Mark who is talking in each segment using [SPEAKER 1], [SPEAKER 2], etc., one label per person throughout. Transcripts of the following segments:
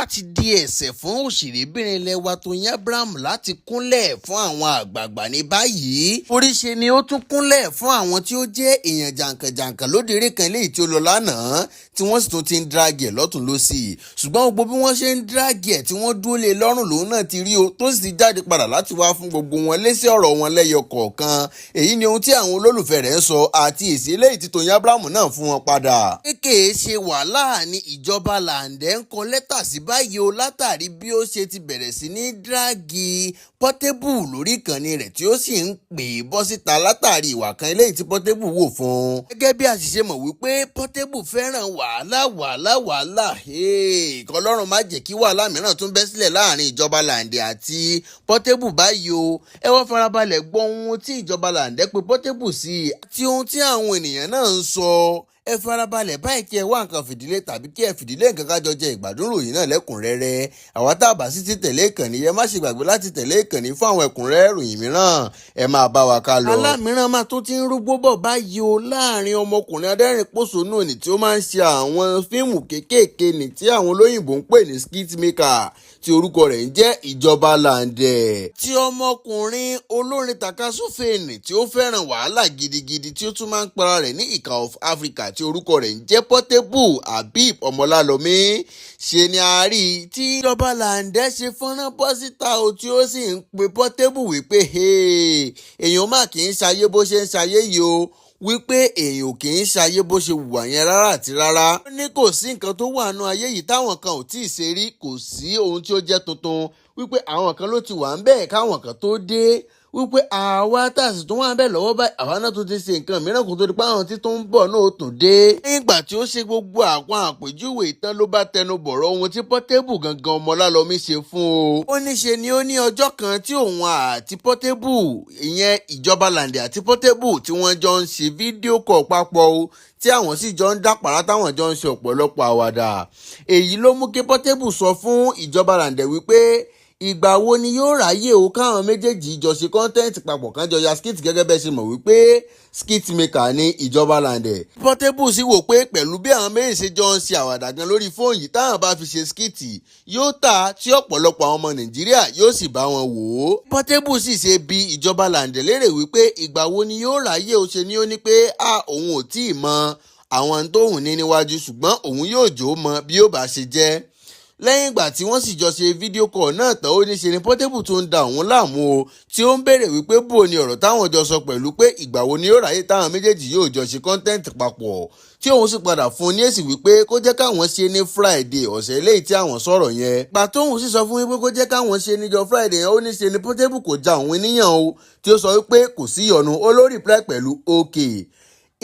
[SPEAKER 1] Wá ti di ẹ̀ṣẹ̀ fún òṣèrébìnrin ilẹ̀ wa Tóyìn Abraham láti kúnlẹ̀ fún àwọn àgbààgbà ní báyìí. Oríṣi ni ó tún kúnlẹ̀ fún àwọn tí ó jẹ́ èèyàn jàǹkànjàǹkàn lóde eré kan léyìí tí ó lọ lánàá, tí wọ́n sì tún ti ń drag ẹ̀ lọ́tún lọ́sì. Ṣùgbọ́n gbogbo bí wọ́n ṣe ń drag ẹ̀ tí wọ́n dúró lé lọ́rùn, lòun náà ti rí o, tó sì ti jáde padà láti wá fún gbogbo wọn lésì ọ̀rọ̀ wọn lẹ́yọ kọ̀ọ̀kan. Èyí ni ohun tí àwọn olólùfẹ́ rẹ̀ ń sọ àti èsì eléyìí tí Tóyìn Abraham náà fún wọn padà. Kéèké ṣe wàhálà ní Ìjọba Làǹdẹ̀ ń kọ lẹ́tà sí báyìí o, látàrí bí ó ṣe ti bẹ̀rẹ̀ sí ní drag Portable lórí ìkànnì rẹ̀, tí ó sì ń pè é bọ́ síta látàrí ìwà kan eléyìí tí Portable wò fún un. Gẹ́gẹ́ bí a sì ṣe mọ̀ wípé Portable fẹ́ràn wàhálà, wàhálà, wàhálà. Kọlọ́run má jẹ́ kí wàhálà mìíràn tún bẹ́ sílẹ̀ láàrin Ìjọba Làǹdẹ̀ àti Portable báyìí o. Ẹ wá farabalẹ̀ gbọ́ ohun tí Ìjọba Làǹdẹ̀ pé Portable sí àti ohun tí àwọn ènìyàn náà ń sọ. Ẹ farabalẹ̀ báyìí kí ẹ wá nǹkan fìdílé tàbí kí ẹ fìdílé nǹkan, kájọ jẹ ìgbádùn ròyìn náà lẹ́kùnrẹ́rẹ́. Àwa tá a bá sì ti tẹ̀lé ìkànnì yẹn, má ṣe gbàgbé láti tẹ̀lé ìkànnì fún àwọn ẹ̀kúnrẹ́rẹ́ ròyìn mìíràn. Ẹ máa bá wa ká lọ. Alámìíràn máa tún ti ń rúgbó bọ̀ báyìí o láàrin ọmọkùnrin adẹ́rìn pòṣónú ní tí ó máa ń ṣe àwọn fíìmù kéékèèké ní tí àwọn olóyìnbó ń pè ní skit maker, tí orúkọ rẹ̀ ń jẹ́ Ìjọba Làǹdẹ̀, tí ọmọkùnrin olórin takasúfèénì tí ó fẹ́ràn wàhálà gidigidi, tí ó tún máa ń para rẹ̀ ní Ìkà of Africa, tí orúkọ rẹ̀ ń jẹ́ Portable Habib Ọmọlálọ́mí. Ṣe ni a rí i tí Ìjọba Làǹdẹ̀ ṣe fọ́nrán bọ́ síta o, tí ó sì ń pe Portable wípé èèyàn má kì í ṣayé bó ṣe ń ṣayé yìí o, wípé èèyàn kì í ṣayé bó ṣe wùwà yẹn rárá àti rárá. Ó ní kò sí nǹkan tó wà nù ayé yìí táwọn kan ò tí ì ṣe rí, kò sí ohun tí ó jẹ́ tuntun, wípé àwọn kan ló ti wà ń bẹ́ẹ̀ káwọn kan tó dé, wípé àwa tá a sì tún wà ń bẹ̀ lọ́wọ́ báyìí, àwa náà tún ti ṣe nǹkan mìíràn kó tó di pé àwọn tí tó ń bọ̀ náà ó tún dé. Nígbà tí ó ṣe gbogbo àwọn àpèjúwe ìtàn, ló bá tẹnu bọ̀rọ̀ ohun tí Portable gangan Ọmọlálọ́mí ṣe fún o. Ó ní ṣe ni ó ní ọjọ́ kan tí òun àti Portable, ìyẹn Ìjọba Làǹdẹ̀ àti Portable, tí wọ́n jọ ń ṣe video call papọ̀ o, tí àwọn sì jọ ń dàpàrà, táwọn jọ ń ṣe ọ̀pọ̀lọpọ̀ àwàdà. Èyí ló mú kí Portable sọ fún Ìjọba Làǹdẹ̀ wípé ìgbà wo ni yóò ráyè o káwọn méjèèjì jọ ṣe content papọ̀, kán jọ ya skit, gẹ́gẹ́ bẹ́ẹ̀ ṣe mọ̀ wípé skit maker ní Ìjọba Làǹdẹ̀. Portable sì wò pé pẹ̀lú bí àwọn méjèèjì ṣe jọ ń ṣe àwàdà gan lórí fóònù yìí, táwọn bá fi ṣe skit, yóò tà, tí ọ̀pọ̀lọpọ̀ àwọn ọmọ Nàìjíríà yóò sì bá wọn wò ó. Portable sì ṣe bi Ìjọba Làǹdẹ̀ léèrè wípé ìgbà wo ni yóò ráyè o. Ṣe ni ó ní pé a òun ò tí ì mọ àwọn tóun ní níwájú, ṣùgbọ́n òun yóò jó mọ bí ó bá ṣe jẹ́. Lẹ́yìn ìgbà tí wọ́n sì jọ ṣe video call náà tán, ó ní ṣe ni Portable tó ń da òun láàmú o, tí ó ń béèrè wípé bò ní ọ̀rọ̀ táwọn jọ sọ pẹ̀lú pé ìgbà wo ni yóò ráyè táwọn méjèèjì yóò jọ ṣe content papọ̀, tí òun sì padà fún un ní èsì wípé kó jẹ́ káwọn ṣe ní Friday ọ̀sẹ̀ eléyìí tí àwọn sọ̀rọ̀ yẹn. Gbà tóun sì sọ fún wípé kó jẹ́ káwọn ṣe níjọ́ Friday yẹn, ó ní ṣe ni Portable kò já òun níyàn o, tí ó sọ wípé kò sí ìyọnu, ó ló reply pẹ̀lú okay.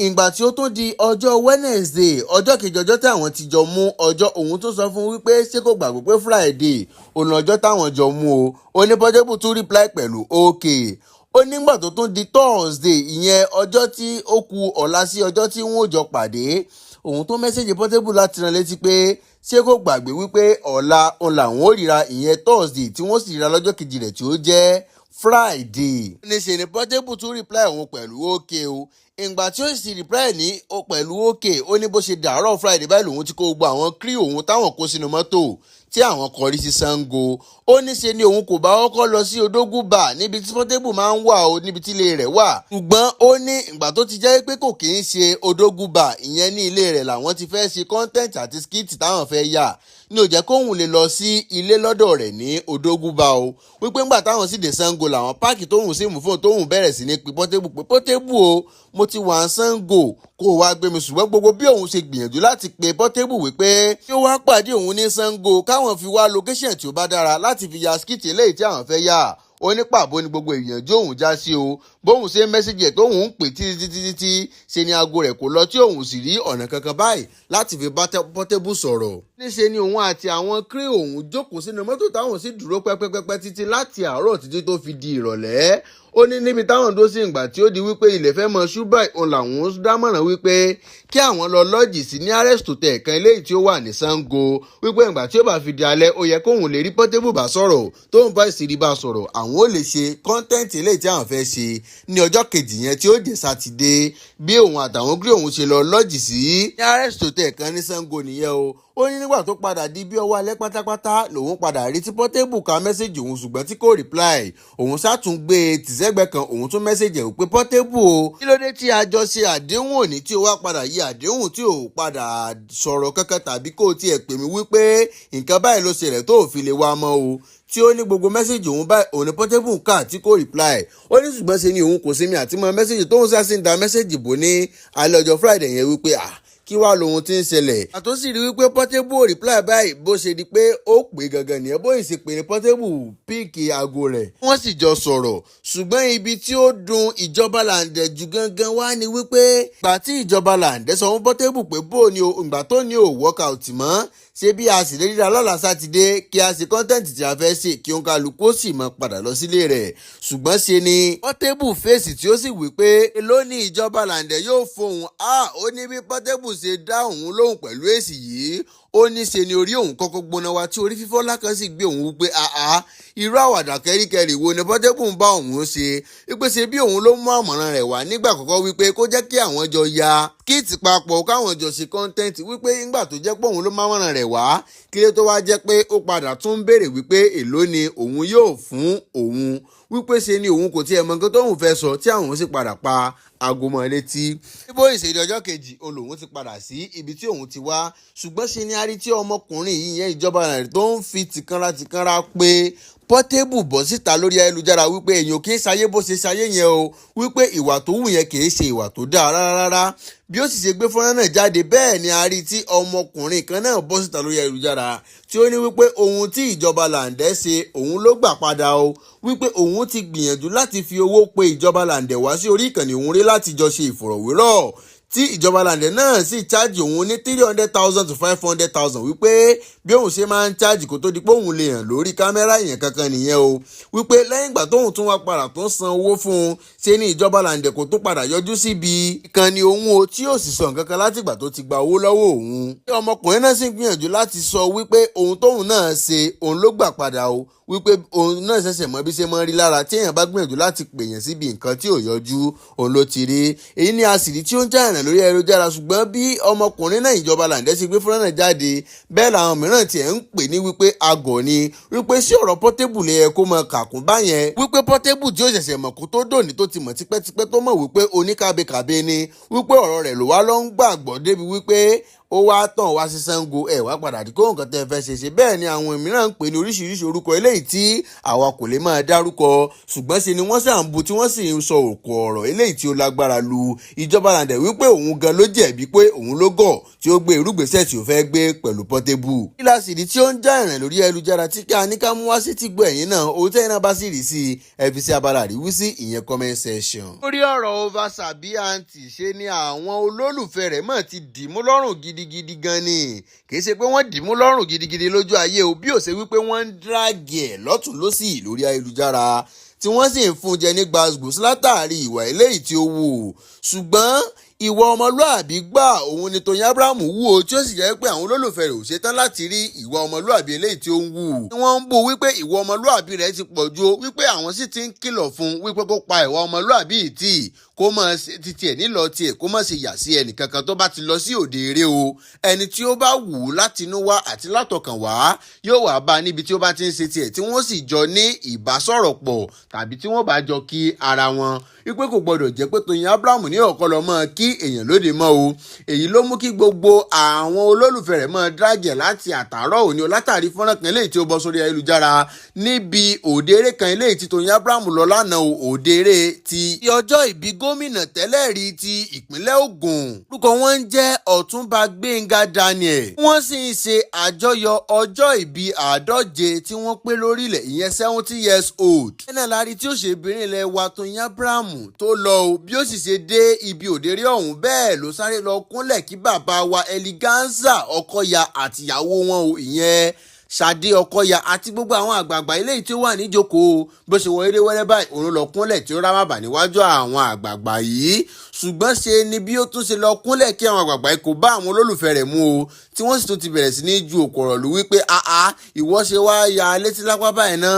[SPEAKER 1] Ìgbà tí ó tún di ọjọ́ Wednesday, ọjọ́ kejì ọjọ́ tí àwọn ti jọ mú ọjọ́, òun tún sọ fún wípé ṣé kò gbàgbé pé Friday òun ọjọ́ táwọn jọ mú o. Ó ní Portable tún reply pẹ̀lú okay. Ó nígbà tó tún di Thursday, ìyẹn ọjọ́ tí ó kù ọ̀la sí ọjọ́ tí wọ́n ò jọ pàdé, òun tó message Portable láti rán létí pé ṣé kò gbàgbé wípé ọ̀la òun làwọn ò ríra, ìyẹn Thursday, tí wọ́n sì ríra lọ́jọ́ kejì rẹ̀ tí ó jẹ́ Friday. Níṣẹ́ ni Portable tún reply òun pẹ̀lú okay o. Ìgbà tí ó sì reply ní o pẹ̀lú okay, ó ní bó ṣe dàárọ̀ Friday báyìí lòun ti kó gbogbo àwọn crew òun táwọn kó sínú mọ́tò tí àwọn kọrí sí Sango. Ó ní ṣe ni òun kò bá kọ́kọ́ lọ sí Odógún Bar níbi tí Portable máa ń wà o, níbi tí ilé rẹ̀ wà, ṣùgbọ́n ó ní ìgbà tó ti jẹ́ pé kò kì í ṣe Odógún Bar, ìyẹn ní ilé rẹ̀ làwọn ti fẹ́ ṣe content àti skit táwọn fẹ́ yà, ní ò jẹ́ kóun lè lọ sí ilé lọ́dọ̀ rẹ̀ ní Odógún Bar o, wípé ńgbà táwọn sì dé Sango làwọn park, tóun sì mú fóun, tóun bẹ̀rẹ̀ sí ní pe Portable pé, "Portable o, mo ti wà ń Sango, kó o wá gbé mi." Ṣùgbọ́n gbogbo bí òun ṣe gbìyànjú láti pe Portable wípé kí ó wá pàdé òun ní Sango, káwọn fi wá location tí ó bá dára láti fi ya skit eléyìí tí àwọn fẹ́ yà, ó ní pàbó ni gbogbo ìyànjú òun já sí o. Bóun ṣe ń message ẹ̀, tóun ń pè títí títí títí, ṣe ni aago rẹ̀ kò lọ, tí òun sì rí ọ̀nà kankan báyìí láti fi bá Portable sọ̀rọ̀. Níṣe ni òun àti àwọn crew òun jókòó sínú mọ́tò, táwọn sì dúró pẹ́pẹ́pẹ́pẹ́ títí láti àárọ̀ títí tó fi di ìrọ̀lẹ́. Ó ní níbi táwọn dó sí, ìgbà tí ó di wípé ilẹ̀ fẹ́ mọ ṣúbà, òun làwọn dámọ̀ràn wípé kí àwọn lọ lodge sí ní nearest hotel kan eléyìí tí ó wà ní Sango, wípé ìgbà tí ó bá fi di alẹ́, ó yẹ kóun lè rí Portable bá sọ̀rọ̀. Tóun bá sì rí bá sọ̀rọ̀, àwọn ó lè ṣe content eléyìí tí àwọn fẹ́ ṣe ní ọjọ́ kejì yẹn tí ó jẹ́ Sátidé. Bí òun àtàwọn crew òun ṣe lọ lodge sí ní nearest hotel kan ní Sango nìyẹn o. Ó ní nígbà tó padà di bí ọwọ́ alẹ́ pátápátá lòun padà rí tí Portable ka message òun, ṣùgbọ́n tí kò reply. Òun ṣàtúngbé tìṣẹ́gbẹ́ kan, òun tún message ẹ̀ pé, "Portable o, kí ló dé tí a jọ ṣe àdéhùn òní tí o wá padà yí àdéhùn, tí o padà sọ̀rọ̀ kankan tàbí kó o tiẹ̀ pè mí wípé nǹkan báyìí ló ṣẹlẹ̀ tó ò fi lè wá mọ́ o?" Tí ó ní gbogbo message òun báyìí, òun ní Portable kà tí kò reply. Ó ní ṣùgbọ́n ṣe ni òun kò sinmi àti mọ message tóun sá sí ń da message bò ní alẹ́ ọjọ́ Friday yẹn wípé, ah, kí wàá lohun tí ń ṣẹlẹ̀. Àtó sì rí wípé Portable ò reply báyìí, bó ṣe di pé ó pè gangan nìyẹn. Bóyì sì pè ní Portable pick aago rẹ̀, wọ́n sì jọ sọ̀rọ̀. Ṣùgbọ́n ibi tí ó dùn Ìjọba Làǹdẹ̀ jù gangan wá ni wípé ìgbà tí Ìjọba Làǹdẹ̀ sọ fún Portable pé bó ni o, ìgbà tó ní ò workout mọ́, ṣé bí a sì lè ríra lọ́la Sátidé kí a ṣe content tí a fẹ́ ṣe, kí òǹkàlùkù ó sì mọ padà lọ sílé rẹ̀. Ṣùgbọ́n ṣe ni Portable fèsì tí ó sì wí pé èló ni Ìjọba Làǹdẹ̀ yóò fohùn a. Ó ní bí Portable ṣe dá òun lóhùn pẹ̀lú èsì yìí, ó ní ṣe ni orí òun kọ́kọ́ gbóná wá, tí orí fífọ́ lákan sì gbé òun wípé, àá, irú àwàdà kẹ́ríkẹ́rí wo ni Portable ń bá òun ṣe? Wípé ṣe bí òun ló mú àmọ̀ràn rẹ̀ wá nígbà àkọ́kọ́ wípé kó jẹ́ kí àwọn jọ ya skit papọ̀, káwọn jọ ṣe content, wípé nígbà tó jẹ́ pé òun ló mámọ̀ràn rẹ̀ wá, kí ló tó wá jẹ́ pé ó padà tún ń béèrè wípé èló ni òun yóò fún òun? Wípé ṣe ni òun kò tiẹ̀ mọ nǹkan tóun fẹ́ sọ, tí àwọn sì padà pa aago mọ́ létí. Bó ìṣèdí ọjọ́ kejì òun lòun ti padà sí ibi tí òun ti wá. Ṣùgbọ́n ṣe ni a rí tí ọmọkùnrin yìí yẹn, Ìjọba rẹ̀, tó ń fi tìkanra tìkanra pé Portable bọ́ síta lórí ayélujára wípé èèyàn kì í ṣayé bó ṣe ṣayé yẹn o, wípé ìwà tó wù yẹn kì í ṣe ìwà tó dáa rárá rárá. Bí ó sì ṣe gbé fọ́nrán náà jáde, bẹ́ẹ̀ ni a rí tí ọmọkùnrin kan náà bọ́ síta lórí ayélujára tí ó ní wípé ohun tí Ìjọba Làǹdẹ̀ ṣe, òun ló gbà padà o, wípé òun ti gbìyànjú láti fi owó pe Ìjọba Làǹdẹ̀ wá sí orí ìkànnì òun rí láti jọ ṣe ìfọ̀rọ̀wérọ̀, tí Ìjọba Làǹdẹ̀ náà sì charge òun ní 300,000 to 500,000, wípé bí òun ṣe máa ń charge kó tó di pé òun lè hàn lórí kámẹ́rà èèyàn kankan nìyẹn o, wípé lẹ́yìn ìgbà tóun tún wá padà tó san owó fún un, ṣe ní Ìjọba Làǹdẹ̀ kò tún padà yọjú síbi ìkànnì òun o, tí yóò sì sọ nǹkan kan látìgbà tó ti gba owó lọ́wọ́ òun. Ọmọkùnrin náà sì ń gbìyànjú láti sọ wípé ohun tóun náà ṣe, òun ló gbà padà o, wípé òun náà ṣẹ̀ṣẹ̀ mọ bí ṣe mọ́ rí lára tí èèyàn bá gbìyànjú láti pèèyàn síbi nǹkan tí ò yọjú. Òun ló ti rí èyí ní àṣírí tí ó ń já ìrìn lórí ayélujára. Ṣùgbọ́n bí ọmọkùnrin náà, Ìjọba Làǹdẹ̀, ṣe gbé fúnra náà jáde, bẹ́ẹ̀ làwọn mìíràn tiẹ̀ ń pè ní wípé agọ̀ ni, wípé sí ọ̀rọ̀ Portable lè yẹ kó mọ kàkún báyẹn, wípé Portable tí ó ṣẹ̀ṣẹ̀ mọ̀ kó tó dòní, tó ti mọ̀ tipẹ́tipẹ́, tó mọ̀ wípé oníkàbekàbe ni, wípé ọ̀rọ̀ rẹ̀ ló wá ló ń gbàgbọ́ débi wípé ó wá tàn wá sí Ṣàngó ẹ̀ wá padà dí kó nǹkan tẹ́ ẹ fẹ́ ṣe ṣe. Bẹ́ẹ̀ ni àwọn mìíràn ń pè ní oríṣiríṣi orúkọ eléyìí tí àwa kò lè máa dárúkọ. Ṣùgbọ́n ṣe ni wọ́n ṣà ń bu, tí wọ́n sì ń sọ òkò ọ̀rọ̀ eléyìí tí ó lágbára lu Ìjọba Làǹdẹ̀, wípé òun gan ló jẹ̀bi, pé òun ló gọ̀ tí ó gbé irúgbésẹ̀ tí ó fẹ́ gbé pẹ̀lú Portable. Kí la sì rí tí ó ń já ìrìn lórí ayélujára tí kí a ní ká mú wá sí ti gbọ́ ẹ̀yìn náà? Ohun tẹ́yìn náà bá sì rí sí ẹ fi sí abala àríwísí, ìyẹn comment section. Lórí ọ̀rọ̀ Over Sabi Aunty, ṣe ni àwọn olólùfẹ́ rẹ̀ mọ̀ ti dìímú lọ́rùn gidigidi gan ni. Kì í ṣe pé wọ́n dìímú lọ́rùn gidigidi lójú ayé o, bí ó ṣe wípé wọ́n ń drag ẹ̀ lọ́tún lọ́sì lórí ayélujára, tí wọ́n sì ń fún jẹ ní gbàgbós látàrí ìwà eléyìí tí ó wù. Ṣùgbọ́n ìwà ọmọlúàbí gbà òun ni Tóyìn Abraham wù ó, tí ó sì jẹ́ pé àwọn olólùfẹ́ rẹ̀ ò ṣetán láti rí ìwà ọmọlúàbí eléyìí tí ó ń wù. Wọ́n ń bú wípé ìwà ọmọlúàbí rẹ̀ ti pọ̀ ju, wípé àwọn sì ti ń kìlọ̀ fún wípé kó pa ìwà ọmọlúàbí tì, kó mọ̀ títí ẹ̀ nílọ tiẹ̀, kó mọ̀ ṣe yà sí ẹnìkankan tó bá ti lọ sí òde eré o. Ẹni tí ó bá wù ú láti inú wá àti látọkàn wá yóò wá bá níbi tí ó bá ti ń ṣe tiẹ̀, tí wọ́n sì jọ ní ìbásọ̀rọ̀ pọ̀ tàbí tí wọ́n bá jọ kí ara wọn, wípé kò gbọdọ̀ jẹ́ pé Tóyìn Abraham ní ọ̀kọ́ lọ mọ́ kí èèyàn lóde mọ́ o. Èyí ló mú kí gbogbo àwọn olólùfẹ́ rẹ̀ mọ́ drag ẹ̀ láti àtàárọ̀ òní o, látàrí fọ́nrán kan eléyìí tí ó bọ́ sórí ayélujára níbi òde eré kan eléyìí tí Tóyìn Abraham lọ lánàá o, òde eré ti ọjọ́ ìbí gómìnà tẹ́lẹ̀ rí ti ìpínlẹ̀ Ògùn, orúkọ wọn ń jẹ́ Ọ̀túnba Gbénga Daniel. Wọ́n sì ń ṣe àjọyọ̀ ọjọ́ ìbí 150 tí wọ́n pé lórílẹ̀, ìyẹn 70 years old. Ẹnà lárí tí òṣèrébìnrin ilẹ̀ wa Tóyìn Abraham tó lọ o. Bí ó sì ṣe dé ibi òdèrè ọ̀hún, bẹ́ẹ̀ ló sáré lọ kúnlẹ̀ kí bàbá wa Eleganza Ọkọya àtìyàwó wọn o, ìyẹn Ṣadé Ọkọya, àti gbogbo àwọn àgbààgbà eléyìí tí ó wà níjókòó. Bó ṣe wọ eré wẹ́rẹ́ báyìí, òun lọ kúnlẹ̀ tí ó rá bàbà níwájú àwọn àgbààgbà yìí. Ṣùgbọ́n ṣe ni bí ó tún ṣe lọ kúnlẹ̀ kí àwọn àgbààgbà kò bá àwọn olólùfẹ́ rẹ̀ mú o, tí wọ́n sì tún ti bẹ̀rẹ̀ sí ní ju òkò ọ̀rọ̀ lù wípé, "Àá, ìwọ ṣe wá ya létí lápá báyìí ná?"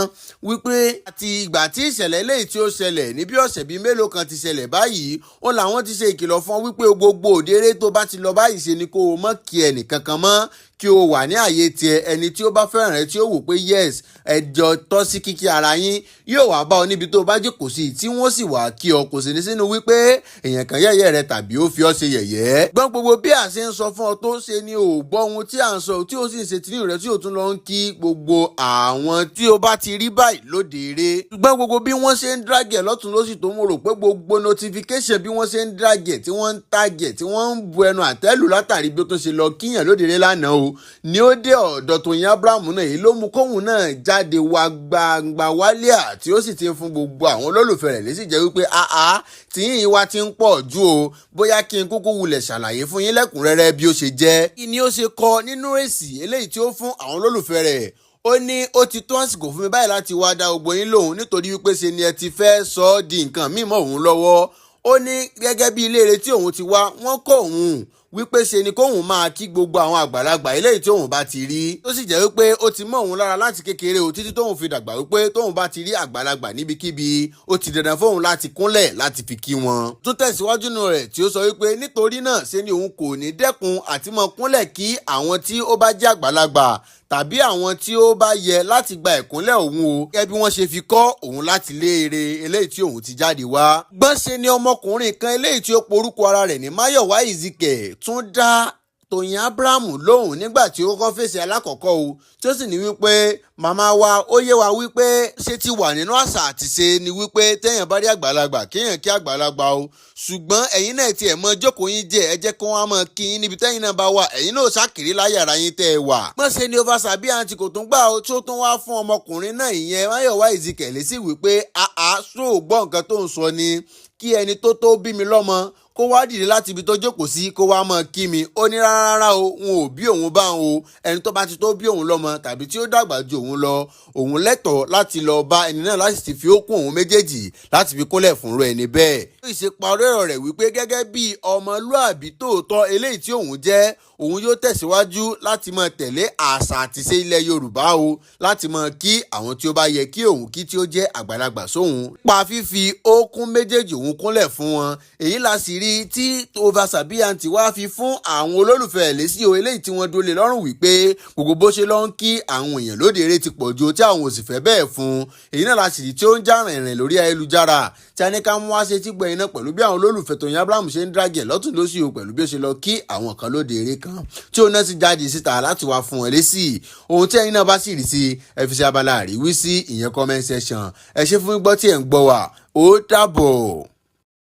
[SPEAKER 1] Wípé àti ìgbà tí ìṣẹ̀lẹ̀ eléyìí tí ó ṣẹlẹ̀ ní bí ọ̀sẹ̀ bíi mélòó kan ti ṣẹlẹ̀ báyìí, ó làwọn ti ṣe ìkìlọ̀ fún wípé gbogbo òde tó bá ti lọ báyìí, ṣe ni kó o mọ̀ kí ẹnì kankan mọ́, kí o wà ní àyè tiẹ̀. Ẹni tí ó bá fẹ́ràn rẹ, tí ó wò pé yes, ẹjọ́ tọ́ sí kíkí ara yín, yóò wá bá ọ níbi tó bá jókòó sí, tí wọ́n sì wá kí ọ. Kò sì ní sínú wípé èèyàn kan yẹ̀yẹ́ rẹ tàbí ó fi ọ́ ṣe yẹ̀yẹ́. Gbọ́n gbogbo bí a ṣe ń sọ fún ọ tó, ṣe ni ò gbọ́ ohun tí à ń sọ, tí ó sì ń ṣe tìǹ rẹ, tí ó tún lọ ń kí gbogbo àwọn tí o bá ti rí báyìí lóde eré. Ṣùgbọ́n gbogbo bí wọ́n ṣe ń drag ẹ̀ lọ́tún lósì tó, mo rò pé gbogbo notification bí wọ́n ṣe ń drag ẹ̀, tí wọ́n ń tag ẹ̀, tí wọ́n ń bu ẹnu àtẹ́lù látàrí bí ó tún ṣe lọ kíyàn lóde eré lánàá o, ní ó dé ọ̀dọ̀ Tóyìn Abraham náà. Èyí ló mú kóhun náà jáde wá gbangba wálíà, tí ó sì ti ń fún gbogbo àwọn olólùfẹ́ rẹ̀ lésì jẹ́ wípé, "Àá, tìyín wá ti ń pọ̀ jù o. Bóyá kí n kúkú wulẹ̀ ṣàlàyé fún yín lẹ́kùnrẹ́rẹ́ bí ó ṣe jẹ́." Kí ni ó ṣe kọ nínú èsì eléyìí tí ó fún àwọn olólùfẹ́ rẹ̀? Ó ní, "Ó ti tó àsìkò fún mi báyìí láti wá dá gbogbo yín lóhùn, nítorí wípé ṣe ni ẹ ti fẹ́ sọ ọ́ di nǹkan mímọ́ òun lọ́wọ́." Ó ní gẹ́gẹ́ bí ilé eré tí òun ti wá, wọ́n kọ́ òun wípé ṣe ni kóun máa kí gbogbo àwọn àgbàlagbà eléyìí tí òun bá ti rí, tó sì jẹ́ wípé ó ti mọ́ òun lára láti kékeré o títí tóun fi dàgbà, wípé tóun bá ti rí àgbàlagbà níbikíbi, ó ti dandan fóun láti kúnlẹ̀ láti fi kí wọn. Tún tẹ̀síwájú nù rẹ̀ tí ó sọ wípé nítorí náà ṣe ni òun kò ní dẹ́kun àti mọ́ kúnlẹ̀ kí àwọn tí ó bá jẹ́ àgbàlagbà tàbí àwọn tí ó bá yẹ láti gba ìkúnlẹ̀ òun o, gẹ́gẹ́ bí wọ́n ṣe fi kọ́ òun láti léere eléyìí tí òun ti jáde wá. Gbọ́n ṣe ni ọmọkùnrin kan eléyìí tí ó porúkọ ara rẹ̀ ní Máyọ̀wá Ezekiel tún dá Tóyìn Abraham lóhùn nígbà tí ó kọ́kọ́ fèsì alákọ̀ọ́kọ́ o, tí ó sì ní wípé, "Màmá wa, ó yé wa wípé ṣé ti wà nínú àṣà àtìṣe ni wípé téèyàn bá rí àgbàlagbà, kéèyàn kí àgbàlagbà o. Ṣùgbọ́n ẹ̀yin náà tiẹ̀ mọ jókòó yín jẹ́, ẹ jẹ́ kí wọ́n á mọ kí yín níbi tẹ́yin náà bá wà. Ẹ̀yin náà ṣàkiri láyé ara yín tẹ́ ẹ wà." Mọ̀ṣẹ́ ni Over Sabi Aunty kò tún gbà ó, tí ó tún wá fún ọmọkùnrin náà, ìyẹn Máyọ̀wá Ezekiel, sí wípé, "Àá, sóò gbọ́ nǹkan tó ń sọ ni? Kí ẹni tó tó bí mi lọ́mọ kó wá dìde láti ibi tó jókòó sí, kó wá mọ̀ kí mi?" Ó ní rárá o, n ò bí òun bá òun o. Ẹni tó bá ti tó bí òun lọ́mọ tàbí tí ó dàgbà ju òun lọ, òun lẹ́tọ̀ọ́ láti lọ bá ẹni náà láti sì fi ókun òun méjèèjì láti fi kúnlẹ̀ fúnrú ẹni bẹ́ẹ̀. Ó sì ṣe parí ọ̀rọ̀ rẹ̀ wípé gẹ́gẹ́ bí ọmọlúàbí tòótọ́ eléyìí tí òun jẹ́, òun yóò tẹ̀síwájú láti máa tẹ̀lé àṣà àtìṣe ilẹ̀ Yorùbá o, láti máa kí àwọn tí ó bá yẹ kí òun kí, tí ó jẹ́ àgbàlagbà sóhun, pa fífi ókún méjèèjì òun kúnlẹ̀ fún wọn. Èyí la sì rí tí Over Sabi Aunty wá fi fún àwọn olólùfẹ́ ẹ̀ lésì o, eléyìí tí wọ́n dúró lé lọ́rùn wípé gbogbo bó ṣe lọ ń kí àwọn èèyàn lóde eré ti pọ̀ ju, tí àwọn ò sì fẹ́ bẹ́ẹ̀ fún. Èyí náà la sì rí tí ó ń já rìnrìn lórí ayélujára, tí a ní ká mú wá ṣe tí gbẹ̀yìn náà, pẹ̀lú bí àwọn olólùfẹ́ Tóyìn Abraham ṣe ń drag ẹ̀ lọ́tún lósì o, pẹ̀lú bí ó ṣe lọ kí àwọn kan lóde eré kan, tí ó náà sì jáde síta láti wá fún wọn lésì. Ohun tí ẹ̀yin náà bá sì rí sí, ẹ fi sí abala àríwísí, ìyẹn comment section. Ẹ ṣé fún gbọ́ tí ẹ̀ ń gbọ́ wá. Ó dàbọ̀.